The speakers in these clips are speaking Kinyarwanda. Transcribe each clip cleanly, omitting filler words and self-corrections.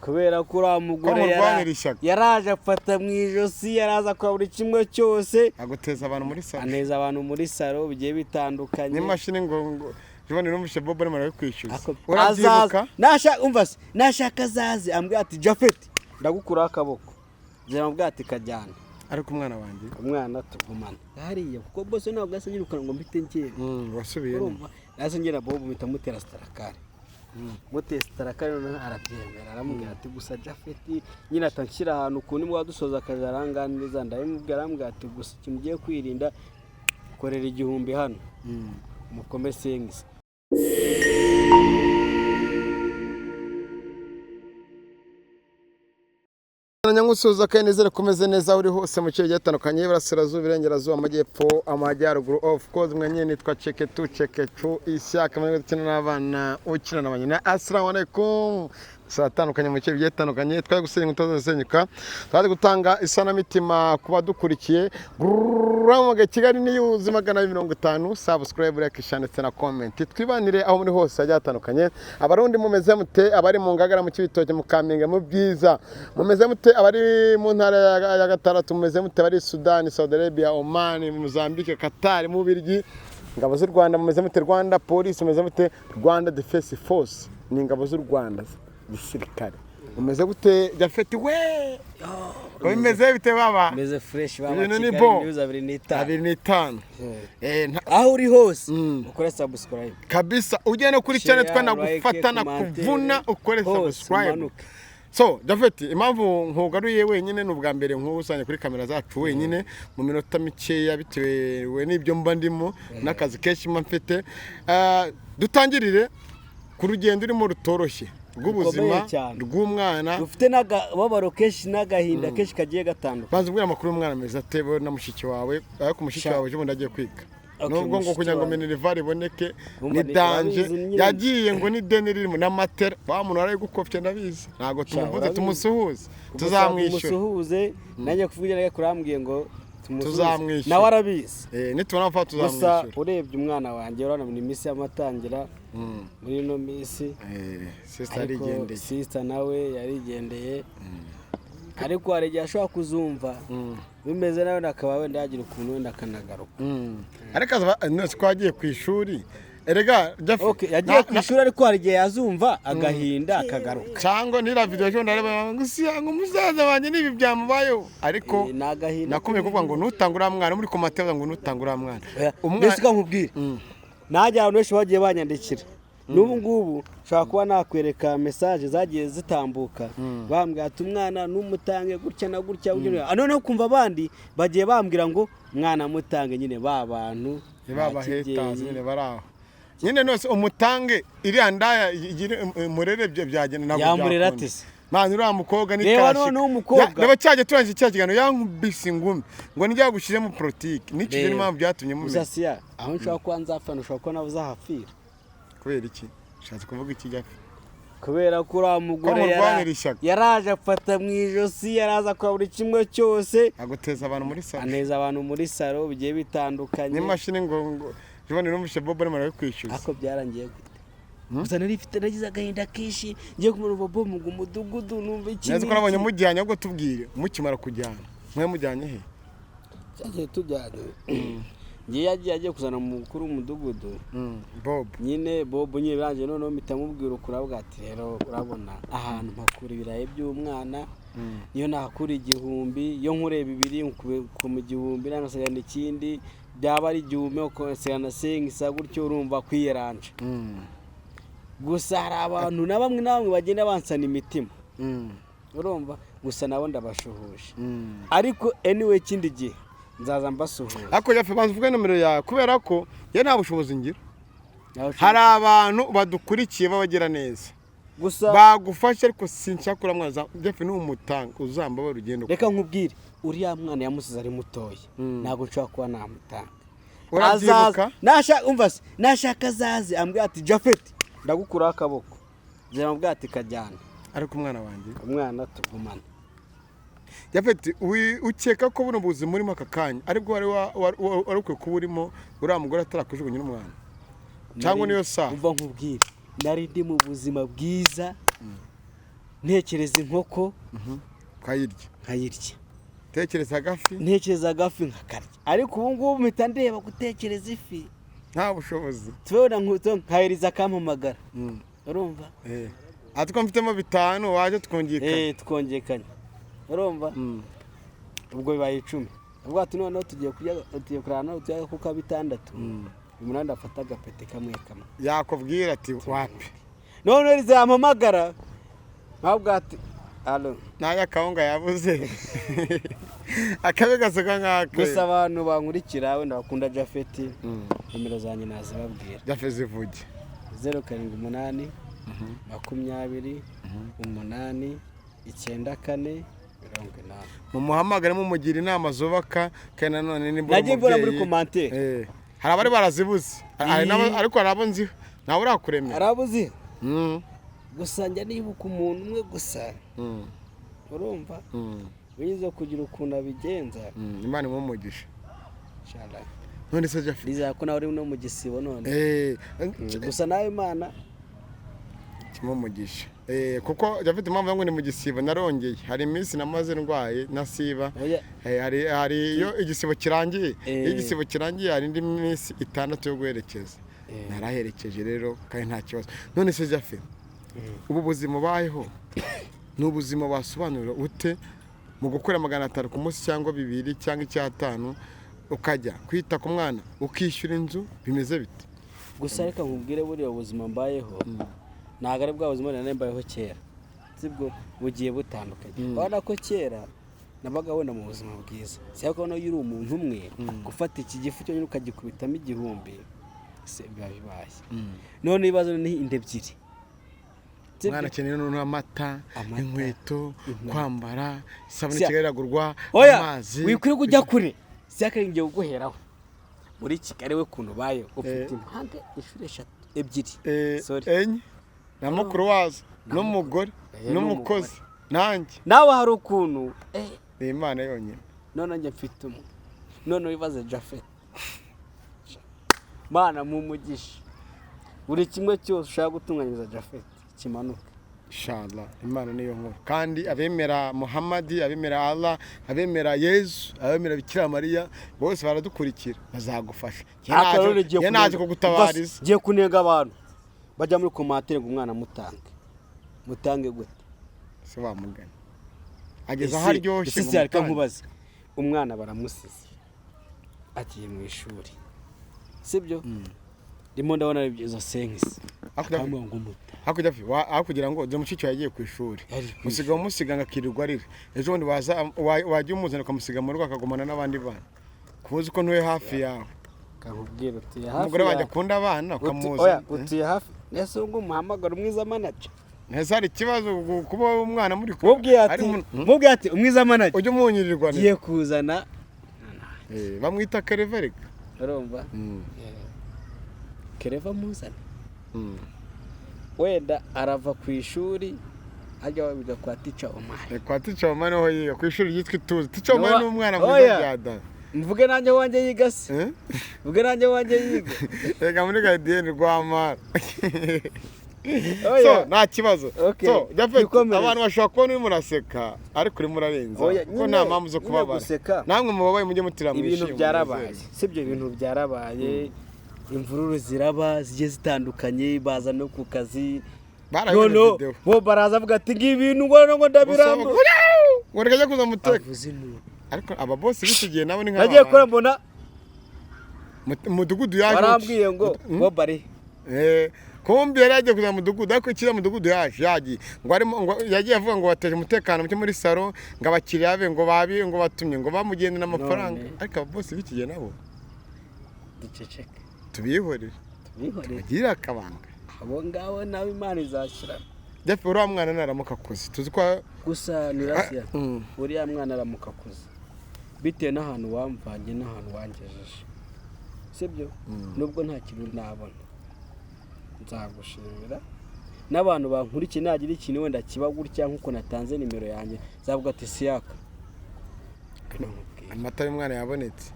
Kubera ko uriya mugore murwanira ishyaka. Yaraje afata mu ijosi, yaraza akora buri kimwe cyose. Aguteza abantu muri salo. Aneza abantu muri salo bigiye bitandukanye. N'imashini ngo jibone numvise Bob arimo arabikwishyuza. Azaza Urabyibuka? nashaka, umva se, nashaka azaze ambwira ati: "Japhet, ndagukuraho akaboko." Zamubwira ati: "Kajyana." Ariko umwana wanjye. Umwana tugumana hariya kuko bose ntabwo yahise anyirukana ngo mpite ngenda. Wasubiye. Urumva nahise ngera, Bob mpita mutera sitarakare, muteye sitarakare noneho arabyemera, aramubwira ati: "Gusa Japhet nyine atanshyira ahantu ukuntu nibwo dusoza akazi." Aranganiriza, ndabimubwira, arambwira ati: "Gusa ikintu ugiye kwirinda, korera 1000 hano mukome sengisi." Nyangusuhuza kandi nizere ko umeze neza aho uri hose mu kirere gitandukanye, iburasirazuba, iburengerazuba, amajyepfo, amajyaruguru. Of course mwe nitwa Ceketu Cekecu Ishyaka mwe ukina n'abana, ukina na banyina. Assalamu alaikum. Saa atandukanye mu kirere gitandukanye, twari gusenya inkuta zisenyuka, twari gutanga isanamitima ku badukurikiye. Ramaga Kigali News 250, subscribe, like, share ndetse na comment. Twibanire aho muri hose hagiye hatandukanye. Abarundi mumeze mute? Abari mu Ngagara, mu Cibitoke, mu Kamenge, mu Bwiza mumeze mute? Abari mu ntara ya gatandatu mumeze mute? Abari Sudani, Saudi Arabia, Oman, Mozambique, Qatar, mu Bubiligi, ingabo z'u Rwanda mumeze mute? Rwanda Police mumeze mute? Rwanda Defense Force ni ingabo z'u Rwanda gisirikare, mumeze gute? Japhet we, bimeze bite baba? Meze fresh baba. Ibintu ni Kigali bo. News 25. 25. Aho uri hose ukore subscribe. Kabisa, ujye no kuri channel Share, twanagufata like, nakuvuna, ukore hose subscribe. umanuke. So Japhet, impamvu nkugaruye wenyine ni ubwa mbere nkusanye kuri kamera zacu wenyine mu minota mikeya, bitewe n'ibyo mba ndimo n'akazi kenshi mba mfite. Dutangirire ku rugendo urimo rutoroshye rw'ubuzima Rukomeye cyane. rw'umwana. Rufite n'akababaro kenshi n'agahinda kenshi kagiye gatandukanye. Banza ubwira amakuru y'umwana meza atewe na mushiki wawe, ariko mushiki Sha. wawe ejo bundi agiye kwiga. Okay, Nubwo ngo mushiki kugira ngo wanjye. minerval iboneke Urumva ni danger. urabizi nyine. Yagiye ngo n'ideni ririmo na matera, wa muntu arayigukopye ndabizi, ntabwo tumuvuze. Urabizi. Tumusuhuze, tuzamwishyura. Tumusuhuze, nanjye kuvugira kurambwiye ngo tumusuhuze. Tuzamwishyura. Nawe arabizi. Nitubona amafaranga Gusa tuzamwishyura. urebye umwana wanjye, urabona ni iminsi y'amatangira muri ino minsi. Sister Ariko arigendeye. sister nawe yarigendeye, ariko hari igihe ashobora kuzumva bimeze nawe, akaba wenda yagira ukuntu wenda akanagaruka. Ariko none ko yagiye ku ishuri erega Jaffe, Okay, yagiye ku ishuri, ariko hari igihe yazumva agahinda akagaruka. Cyangwa nira video ejo ndareba ngo si ngo umusaza wanjye nibi byamubayeho, ariko Ni agahinda. Nakomeye kuvuga ngo nutanga uriya mwana muri komatera, ngo nutanga uriya mwana. Oya, Umwana mbese ukamubwira najya abantu benshi bagiye banyandikira, n'ubu ngubu nshobora kuba nakwereka message zagiye zitambuka, bambwira ati: "Umwana numutange gutya na gutya gutya." Noneho kumva abandi bagiye bambwira ngo umwana mutange nyine, ba bantu ba ba bahetazi kibyeyi. Nyine bari aho nyine nose umutange iriya ndaya igire murere byagenda ntabwo Yamurera byakunda. ate se? Mwana uriya mukobwa ni Reba karashika. noneho umukobwa. Reba cyagiye turangije cya kiganiro yankubise ingumi ngo nijya gushyiremo politiki nicyo Reba. niyo mpamvu byatumye Gusa mumenya. Siya, aho nshobora kuba nzapfa, nshobora kuba nawe uzahapfira. Kubera iki? Ushatse kuvuga iki Jaffe? Kubera ko uriya mugore Ko murwanira ishyaka. yaraje afata mu ijosi, yaraza akora buri kimwe cyose. Aguteza abantu muri salo. Aneza abantu muri salo bigiye bitandukanye. N'imashini ngo jibone numvise Bob arimo arabikwishyuza. Ariko byarangiye gute? Gusa nari mfite, nagize agahinda kenshi ngiye kumara Bobo mu mudugudu, numva iki Neza ko n'iki. nabonye mujyanye, ahubwo tubwire mukimara kujyana, mwe mujyanye he? Cyagiye tujyanye, ngiye yagiye kuzana umukuru w'umudugudu. Bob. Nyine Bob nyine birangiye, noneho mpita mubwira ukuri, avuga ati: "Rero urabona ahantu mpakura ibirayi by'umwana, niyo nahakura 1000, iyo nkureba bibiri ku mu 1000 nanasigana ikindi, byaba ari 1000 ukasigana sengisa gutyo, urumva kwiyeranja." Gusa hari abantu na bamwe na bamwe bagenda bansana imitima, urumva, gusa nabo ndabashuhuje, ariko anyway ikindi gihe nzaza mbasuhuza. Ariko Jaffe, banza uvuge nomero yawe kubera ko njye nta bushobozi ngira. Hari abantu badukurikiye babagira neza Gusa bagufasha, ariko sinshaka uriya mwana. Jaffe numutanga uzambabare urugendo. Reka nkubwire, uriya mwana yamusize ari mutoya, ntabwo nshobora kuba namutanga. Urabyibuka? Azaza nashaka, umva se, nashaka azaze ambwira ati: "Japhet, ndagukuraho akaboko." Zamubwira ati: "Kajyana." Ariko umwana wanjye. Umwana tugumana. Japhet, ukeka ko buno buzima urimo aka kanya aribwo wari ukwiye kuba urimo uriya mugore atarakujugunya n'umwana, cyangwa niyo saha? Umva nkubwire, nari ndi mu buzima bwiza. Ntekereza inkoko Ukayirya. nkayirya. Tekereza agafi. Ntekereza agafi nkakarya, ariko ubu ngubu mpita ndeba gutekereza ifi Nta bushobozi. Tubona nkaheriza akampamagara, urumva? Ati ko mfitemo 5 waje twungikana. Eh, twongekanye, urumva? Ubwo bibaye 10. Ubwo ati noneho tugiye kurya, tugiye kurara nawe tujya kuka 6, 8, ndafata agapeti kamwe kamwe. Yakubwira ati wapi. Noneho rizampamagara ntabwo ati alo. N'aya kawunga yabuze akabe gaseka nk'ake. Gusa abantu bankurikira wenda bakunda Jafeti, nimero zanjye nazibabwira. Jafe, zivuge. 078 20 8 94 80. Mumuhamagare, mumugira inama zubaka, kandi nanone nimba uri Nagiye mbona muri umubyeyi, commentaire. Hari abari barazibuze. Hari ariko hari abo nziho ntawe urakuremera. Arabuzi. Gusa njya nibuka umuntu umwe gusa, urumva, wize kugira ukuntu abigenza. Imana imuhe umugisha. Inshallah. None se Jafe, Ndizera ko nawe uri no mu gisibo none. Gusa nawe Imana kimuhe umugisha. Kuko Jafete, impamvu ngo ni mu gisibo, narongeye, hari iminsi namaze ndwaye nasiba. Oya. Hari iyo igisibo kirangiye, iyo igisibo kirangiye hari indi minsi 6 yo guherekeza. Naraherekeje rero kandi nta kibazo. None se Jafe, ubu buzima ubayeho ni ubuzima wasobanura ute mu gukora 500 ku munsi cyangwa 2 cyangwa 5, ukajya kwita ku mwana, ukishyura inzu, bimeze bite? Gusa reka nkubwire, buriya buzima mbayeho ntabwo ari bwa buzima nari mbayeho kera, sibwo bugiye butandukanye. Urabona ko kera nabaga wenda mu buzima bwiza, si ariko noneho iyo uri umuntu umwe, gufata iki gifu cyonyine ukagikubitamo 1000 se biba bibaye. None ibibazo ni inda ebyiri. Sibyo? Umwana akeneye noneho amata, Amata, inkweto, kwambara, isabune, Siya. Kigali iragurwa, Oya, amazi. wikwiye kujya kure, si ngiye kuguheraho muri Kigali we kuntu ubayeho ufite impanga inshuro eshatu, ebyiri. Sorry. 4 na mukuru wazo n'umugore n'umukozi nanjye. Nawe hari ukuntu Ni Imana yonyine. None njye mfite umwe, none wibaze Jafet, Mana mu mugisha, buri kimwe cyose ushaka gutunganyiriza Jafet kimanuka. Inshallah, Imana niyo nkuru. Kandi abemera Muhammadi, abemera Allah, abemera Yezu, abemera Bikira Mariya, bose baradukurikira, bazagufasha. Njye Ariko rero ngiye njye naje kugutabariza. Ngiye kunenga abantu bajya muri commentaire ngo umwana mutange, mutange gute? Se wamugana ageze aho aryoshye Ese ngo si reka mutange. nkubaze, umwana baramusize agiye mu ishuri, sibyo? Ndimo ndabona izo senkisi akamubwira ngo muta Hakurya aho kugira ngo dore mushiki wawe yagiye ku ishuri, Yari ku musiga umusiga ngo akirirwa arira, ejo bundi waza wajya umuzana ukamusiga mu rugo akagumana n'abandi bana, kubuza uko ntuye hafi yawe. Kakubwira utuye hafi Umugore wanjye yawe. akunda abana, Oya, ukamuzana. utuye hafi, ese ubwo umuhamagara umwiza manager? Ntese hari ikibazo kuba umwana muri Mubwiye ati ari mubwiye ati umwiza manager Ujye umunyirirwa. ngiye kuzana. Bamwita Kereva reka. Urumva? Kereva muzana, wenda arava ku ishuri ajya wabiga kwa Tica Omar. Kwa Tica Omar niho yiga, ku ishuri ryitwa Ituze. Tica Omar ni umwana mwiza Oya. bya da. Mvuge nanjye wanjye yiga se? Eh? Mvuge nanjye wanjye yiga? Reka muri gardienne Rwamara. Oya. So nta kibazo. Okay. So Japhet, Twikomereze. abantu bashobora kubona urimo uraseka ariko urimo urarenza, Oya, kuko nta mpamvu zo nyine kubabara. guseka. Namwe mubabaye mujye mutira Ibintu mwishime, byarabaye, munezerwe. sibyo? Ibintu byarabaye, imvururu ziraba zigiye zitandukanye, baza no ku kazi. Barabibona Noneho video. bo baraza avuga ati ngibi ibintu ngo ndabiramba. Ngo reka ajye kuza muteka. Avuze induru. Ariko aba boss b'iki gihe nabo ni Nagiye nk'aba kure mbona mudugudu yaje. barambwiye ngo bo bari Kumbi yari yagiye kuza mudugudu, ariko ikiriya mudugudu yaje yagiye ngo arimo, ngo yagiye avuga ngo wateje umutekano muke muri salo, ngo abakiriya be ngo babi ngo batumye ngo bamugendana amafaranga. None. Ariko aba boss b'iki gihe nabo Duceceke. Tubihorere. Tubihorere. Tubagirire akabanga. Abo ngabo nabo Imana izashyira. Jeff, uriya mwana naramuka akuze tuzi ko Gusa ni rasiya. Uriya mwana aramuka akuze bitewe n'ahantu wamvanye n'ahantu wangejeje, sibyo? Nubwo nta kintu nabona, nzagushimira n'abantu bankurikiye. Nagira ikintu wenda kiba gutya nk'uko natanze nimero yanjye, zavuga ati siyaka. Amata y'umwana yabonetse.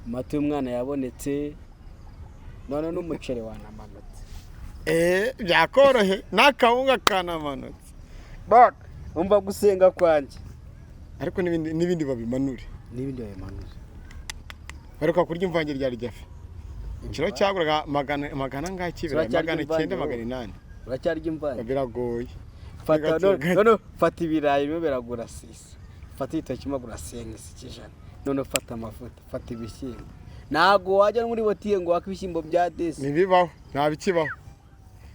Amata y'umwana yabonetse, none n'umuceri wanamanutse. Byakorohe n'akawunga kanamanutse. Umva gusenga kwanjye. Ariko n'ibindi babimanure. N'ibindi babimanure. Baruka kurya imvange ryari ryafe. Ikiro cyaguraga magana angahe cy'ibirayi? Uracyarya 900, imvange, 800. Uracyarya imvange? Biragoye. Fata Gake, gake. none fata ibirayi bimwe biragura sisi, fata igitoki magura sengisi cy'ijana, none fata amavuta, fata ibishyimbo. Ntabwo wajya no muri botike ngo wake ibishyimbo bya desi. Ntibibaho, nta bikibaho.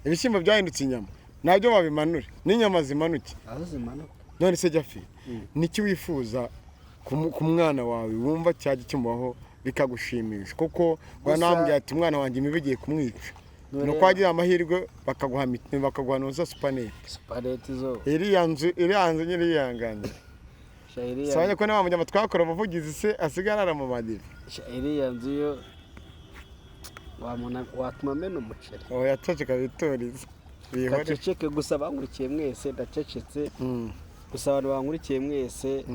Ibishyimbo byahindutse inyama, nabyo babimanure, n'inyama zimanuke. Aho zimanuka. None se Jafi, niki wifuza ku mwana wawe wumva cyajya kimubaho bikagushimisha? Kuko wanambwiye ati umwana wanjye imibu igiye kumwica, ni uko wagira amahirwe bakaguha nuza supanete. Supanete zo. Iriya nzu nyine yihanganira. Sha iriya Sabanye ko na mujyama twakora ubuvugizi se asigara arara mu madive. Sha iriya nzu yo wamuna watuma amena umuceri. Oya, ceceka bitorize, bihore. Gaceceke gusa, bankurikiye mwese ndacecetse. Gusa abantu bankurikiye mwese,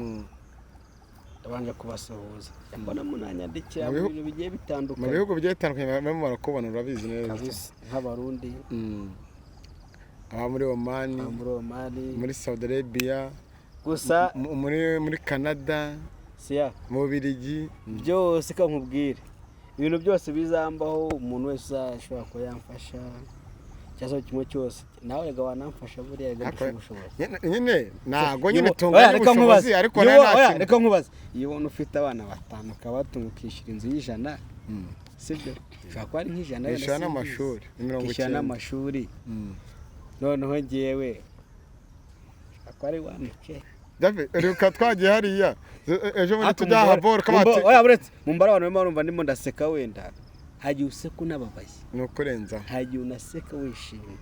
ndabanje kubasuhuza, mbona munanyandikira mu bintu bigiye Mu bitandukanye. bihugu bigiye bitandukanye barimo barakubona, urabizi neza. Kabisa, nk'Abarundi, Aba muri Omani, aba muri Omani, muri Saudi Arabia, gusa muri Canada, siya mu Bubiligi. Byose ka nkubwire, ibintu byose bizambaho, umuntu wese uzashobora kuba yamfasha cyangwa se kimwe cyose, nawe rega wanamfasha buriya, rega Ariko dufite ubushobozi. Nyine ntago nyine Oya, tunganya reka ubushobozi, nkubaze. ariko Iyo nayo nta oya, kintu. reka nkubaze, iyo ubona ufite abana batanu ukabatunga, ukishyura inzu y'ijana, sibyo? Ushobora kuba ari nk'ijana wenda, Bishyura simbizi. n'amashuri ni mirongo Ukishyura icyenda. n'amashuri. Noneho ngewe ushobora kuba ari 1K. David, reka twagiye hariya ejo bundi Ariko tujya aha boro kabati. oya, buretse mumbare, abantu barimo barumva ndimo ndaseka, wenda hagiye useka unababaye. Ni ukurenza. Hagiye unaseka wishimye.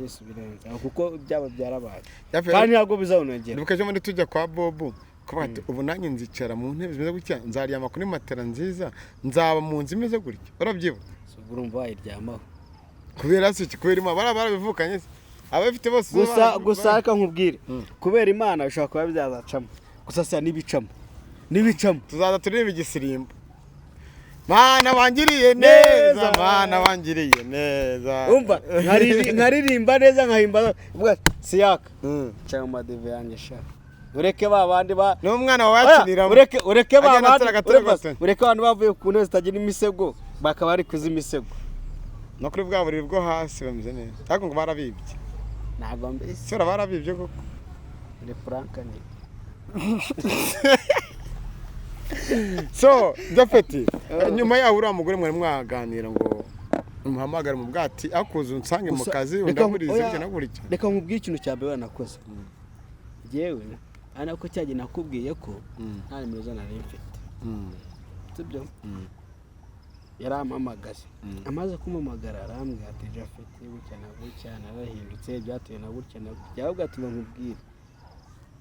Yesu, birenze aho, kuko byaba byarabaye David, kandi ntabwo bizawunongera. Ndibuka ejo bundi tujya kwa Bobu kuvuga ati ubu nanjye nzicara mu ntebe zimeze gutya, nzaryama kuri matera nziza, nzaba mu nzu imeze gutya, urabyibuka? Ubwo urumva wayiryamaho. Kubera se iki? Kubera Imana bariya barabivukanye se, ababifite bose Gusa gusa reka nkubwire, kubera Imana bishobora kuba byazacamo, gusa siya n'ibicamo n'ibicamo. Tuzaza turirimba igisirimbo: Mana wangiriye neza, Mana wangiriye neza. Umva, nkaririmba neza, nkahimba siyaka nca mu madive yanjye sha, ureke ba bandi ba N'umwana wawe Oya, yakiniramo. ureke ba Agenda bandi atera agatebe gato. Ureke abantu bavuye ku ntebe zitagira imisego bakaba bari kuzimisego. No kuri bwa buriri bwo hasi bameze neza, ariko ngo barabibye. Ntabwo mbese. Sora barabibye koko. Ni Frank ni So Japhet, nyuma yaho uriya mugore mwari mwaganira ngo umuhamagare mu bwati akuze unsange mu Gusa- kazi, reka undagurize oya, gutya na gutya. Reka nkubwire ikintu cya mbere nakoze njyewe, ari nako cyagiye nakubwiye ko nta nimero ze nari mfite, sibyo? Yarampamagaye, amaze kumpamagara arambwira ati Japhet, gutya na gutya narahindutse, byatewe na gutya na gutya. Ahubwo ati nkubwire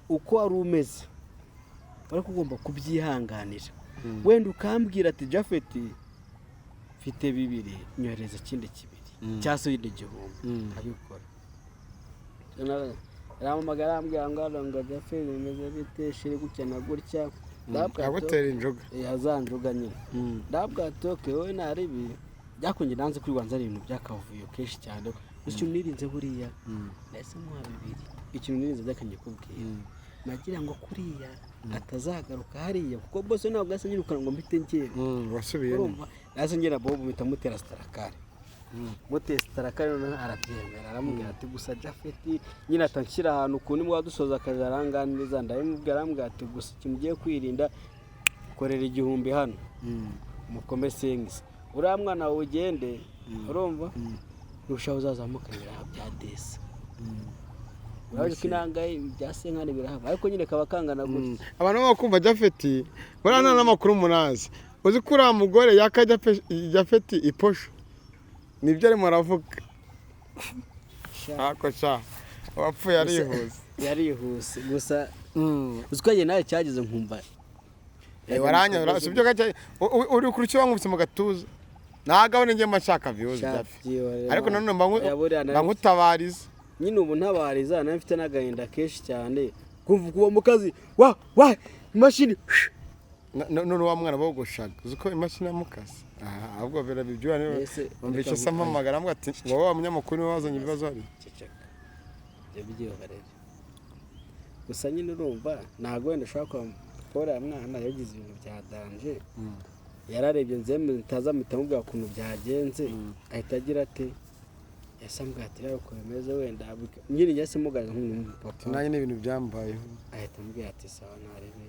uko wari umeze, ariko ugomba kubyihanganira, wenda ukambwira ati Japhet, mfite bibiri, nyohereza ikindi kibiri cyangwa se ibindi 1000, nkabikora. Arampamagara arambwira ngo hano ngo Japhet bimeze bite shiri, gutya na gutya. Ndababwira ati, Agutera injoga. Yazanjuga nyine. Ndabwira ati okay, wowe naribi byakunze, nanze kuri ari ibintu by'akavuyo kenshi cyane. Gusa ikintu nirinze buriya, nahise muha bibiri. Ikintu nirinze byakanyikubwira, nagira ngo kuriya atazagaruka hariya, kuko bose ntabwo yahise anyirukana ngo mpite ngenda. Wasubiye. Urumva nahise ngera Bobo mpita mutera sitarakare, muteye sitarakare, noneho arabyemera, aramubwira ati gusa Japhet nyine atanshyira ahantu ukuntu nibwo dusoza akazi, aranganiriza, ndabimubwira, arambwira ati gusa ikintu ugiye kwirinda, korera 1000 hano, mukome sengisi uriya mwana wawe ugende, urumva ntushaho uzazamuka ibiraha bya desi, urabona ko inanga bya senkani birahaba, ariko nyine kaba kangana gutya. Abantu baba kumva Japhet buriya nta n'amakuru munazi, uzi ko uriya mugore yaka Japhet iposho, nibyo arimo aravuga. Sha, Ariko sha, uwapfuye arihuse. Yarihuse gusa, uzi ko njye nawe cyageze nkumva Waranyura si byo gake uri kuri cyo wankubise mu gatuza, ntabwo abona njye mba nshaka views. Sha, Japhet, byihorere, ariko man. nanone Oya, buriya mba nkutabariza. Nyine ubu ntabariza, nawe mfite n'agahinda kenshi cyane kumva kuba mu kazi wa wa imashini. None wa mwana bogoshaga, uzi ko imashini yamukase? Aha ahubwo birabibyura niba Mbese, numvise reka se ampamagara ambwira ati wowe wa munyamakuru niwe wazanye ibibazo hariya. Ceceka, ibyo byihorere. Gusa nyine urumva ntabwo wenda ushobora kuba uriya mwana yagize ibintu bya danger. Yararebye nzeme ntaza mpita mubwira ukuntu byagenze, ahita agira ati yase ambwira ati rero uko bimeze wenda nyine yahise mugaragaza nk'umupapa. Nanjye ni ibintu byambayeho. Ahita amubwira ati sawa, ntarebe.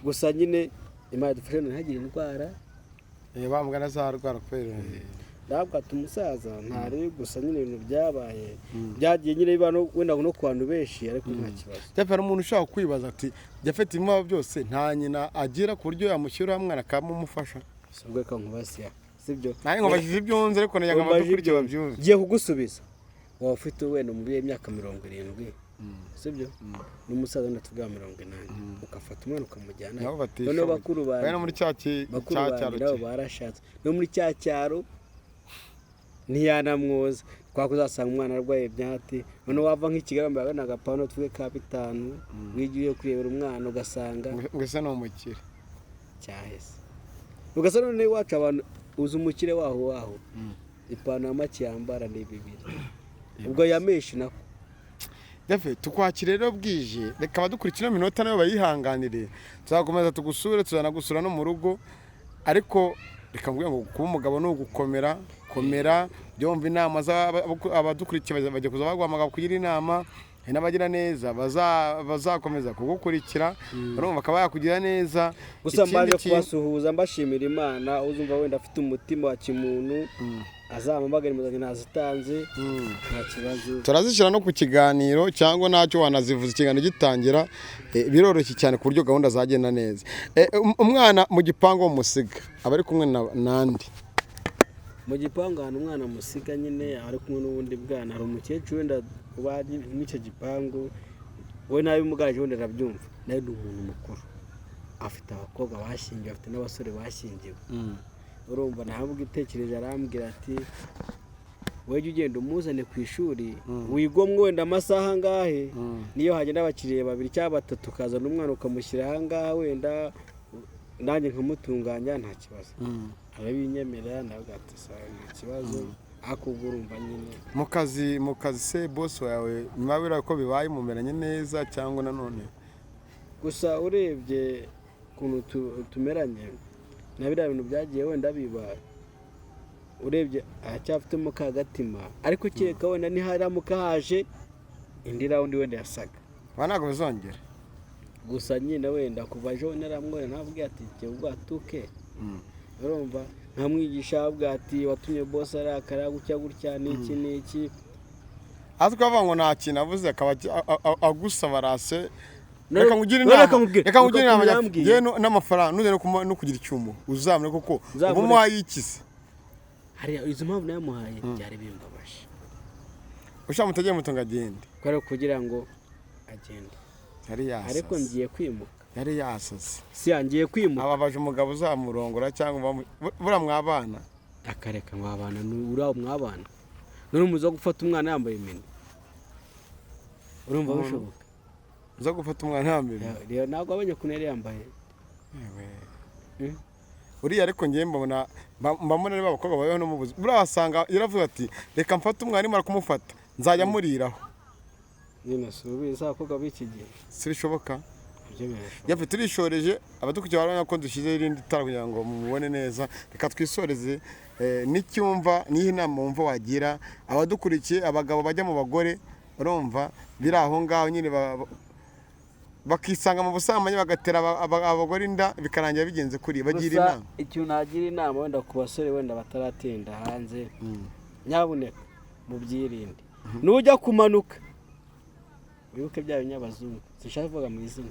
Gusa nyine Imana idufashe ntihagire indwara. Bambwa azarwara kubera Ntabwo ati umusaza ntarebe, gusa nyine ibintu byabaye byagiye nyine biba wenda no ku bantu benshi, ariko nta kibazo. Japhet, hari umuntu ushobora kwibaza ati Japhet ibimubaho byose nta nyina agira ku buryo yamushyiraho umwana akamumufasha? Si ubwo reka nkubasiya, sibyo? Nanjye nkubajije ibyo nzi, ariko nagira ngo Umbaje abadukurikiye ibyo. babyumve. Ngiye kugusubiza. Waba ufite wenda umubyeyi w'imyaka 70, sibyo, n'umusaza wenda tuvuga 80, ugafata umwana ukamujyana Nabo batishoboye. Noneho bakuru Bari banjye no muri cya bakuru cya banjye cyaro nabo cye. barashatse, no muri cya cyaro ntiyanamwoza, twakuzasanga umwana arwaye byati. Noneho wava nk'i Kigali wambaye agapantaro tuvuge ka 5, wigiye kurebera umwana ugasanga Ngo ese ni umukire. Cyahese ugasanga noneho iwacu abantu uzi umukire waho waho ipantaro ya make yambara ni 2, ubwo yamenshi nako. Japhet, tukwakira rero bwije. Reka abadukurikira ino minota nayo bayihanganire, tuzakomeza tugusure, tuzanagusura no mu rugo. Ariko reka mvuge ngo kuba umugabo ni ugukomera. Komera, byumva inama abadukurikiye bajya kuza baguhamagara kugira inama. Hari n'abagira neza bazakomeza kugukurikira, urumva akaba yakugira neza. Gusa Ikindi mbaje kubasuhuza, mbashimira Imana. Uzumva wenda afite umutima wa kimuntu azampamagare, imuzanye nazitanze, nta kibazo. Turazishyira no ku kiganiro cyangwa ntacyo wanazivuza ikiganiro gitangira. Biroroshye cyane ku buryo gahunda zagenda neza. Umwana mu gipangu musiga aba ari kumwe nandi? Mu gipangu ahantu umwana musiga nyine ari kumwe n'ubundi bwana. Hari umukecuru wenda uba ari muri icyo gipangu, we ntabimugaragaje wenda arabyumva, nawe ni umuntu mukuru, afite abakobwa bashyingiwe, afite n'abasore bashyingiwe. Urumva ntabwo itekereje, arambwira ati wowe jya ugenda umuzane ku ishuri, wigomwe wenda amasaha angahe, niyo hagenda abakiriya babiri cyangwa batatu, ukazana umwana ukamushyira ahangaha, wenda nanjye nkamutunganya, nta kibazo. Arabinyemerera, nawe ati sawa, nta kibazo. Ariko ubwo urumva nyine Mu kazi se boss wawe nyuma biriya ko bibaye mumeranye neza cyangwa nanone? Gusa urebye ukuntu tumeranye na biriya bintu byagiye wenda biba, urebye aracyafitemo ka gatima, ariko kereka wenda niharamuka haje indi round wenda yasaga. Ba ntabwo bizongera. Gusa nyine wenda kuva ejo naramubonye, ntabwo ati jya ubwatuke. Urumva nkamwigisha, avuga ati watumye boss arakara gutya gutya n'iki n'iki. Azi ko avuga ngo nta kintu avuze, akaba agusaba rase. Reka nkugire None inama. reka nkubwire. Reka nkugire inama. Ukuntu yambwiye. Yewe n'amafaranga ntuzere no kugira icyuma uzamure kuko Nzamure. uba umuhaye ikize. Hariya izo mpamvu nayamuhaye byari bimbabaje. Ushaka mutegeye moto ngo agende. Kubera kugira ngo agende. Yari yasaze. Ariko ngiye kwimuka. Yari yasaze. Si ngiye kwimuka. Ababaje umugabo uzamurongora cyangwa buriya mwabana. Akareka mwabana, uriya mwabana none umuzi wo gufata umwana yambaye mini, urumva bishoboka? Uza gufata umwana yambaye? Rero ntabwo wabonye ukuntu yari yambaye. Uriya ariko ngewe mbona mba mbona ari ba bakobwa babayeho no mu buzima, buriya wasanga yaravuze ati reka mfate umwana, nimara kumufata nzajya muriraho. Nyine si ubizi abakobwa b'iki gihe. Si bishoboka. Ibyo birashoboka. Yafe turishoreje, abadukurikiye barabona ko dushyizeho irindi tara kugira ngo mubone neza. Reka twisoreze n'icyumva niho inama wumva wagira abadukurikiye, abagabo bajya mu bagore, urumva biri aho ngaho nyine bakisanga mu busambanyi, bagatera abagore inda, bikarangira bigenze kuri bagira Gusa inama. ikintu nagira inama wenda ku basore wenda bataratinda hanze, nyabuneka mubyirinde. Nujya kumanuka wibuke bya binyabazungu, sinshaka kuvuga mu izina.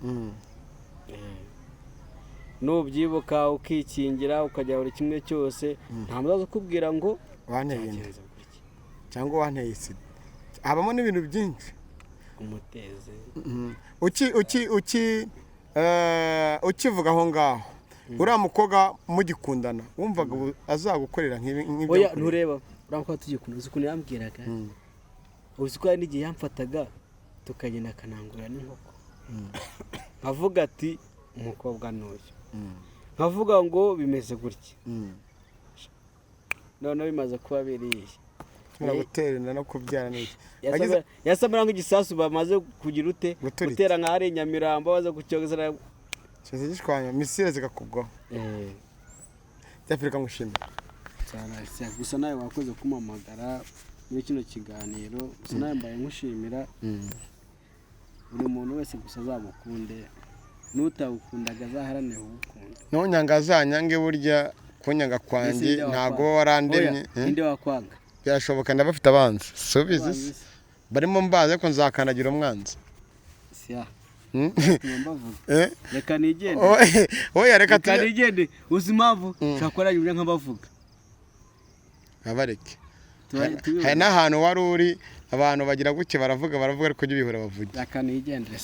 Nubyibuka ukikingira ukajya buri kimwe cyose, nta muzaza ukubwira ngo wanteye inda byagenze gutya. Cyangwa wanteye sida, habamo n'ibintu byinshi. Umuteze. Uki uki uki ukivuga aho ngaho, uriya mukobwa mugikundana wumvaga ubu azagukorera nk'ibi nk'ibyo Oya. yagukoreye? Ntureba uriya mukobwa tugikunda, uzi ukuntu yambwiraga? Uzi ko hari n'igihe yamfataga tukagenda akanangurira n'inkoko, nkavuga ati umukobwa n'uyu, nkavuga ngo bimeze gutya. Noneho bimaze kuba biriya. Tumara gutera inda no kubyara n'iki. Wagize- Yasamira nk'igisasu bamaze kugira ute? Guturitsa. Gutera nka hariya i Nyamirambo, baza kucyogeza. Kiza gishwanya misile zikakugwaho. Cyafurika, ngushimira. Cyane. Gusa nawe wakoze kumpamagara muri kino kiganiro. Gusa nawe mbaye nkushimira. Buri muntu wese gusa azagukunde, n'utawukundaga azaharanire kuwukunda. Ntunyanga azanyange, burya kunyanga kwanjye Ese ninde ntago wakwanga? warandemye. Oya, Eh? ninde wakwanga? Birashoboka, ndabafite abanzi, subizi Abanzi se? se. Barimo mbazi, ariko nzakandagira umwanzi. Siya. Hmm? Mbavuga. Eh? Reka nigende. Oya, reka Reka tujye. nigende. Uzi impamvu ushobora kuba naranyumye nkabavuga? Abareke. Hari n'ahantu wari uri, abantu bagira gutya baravuga, baravuga, ariko ujye ubihora bavuge. Reka nigendere.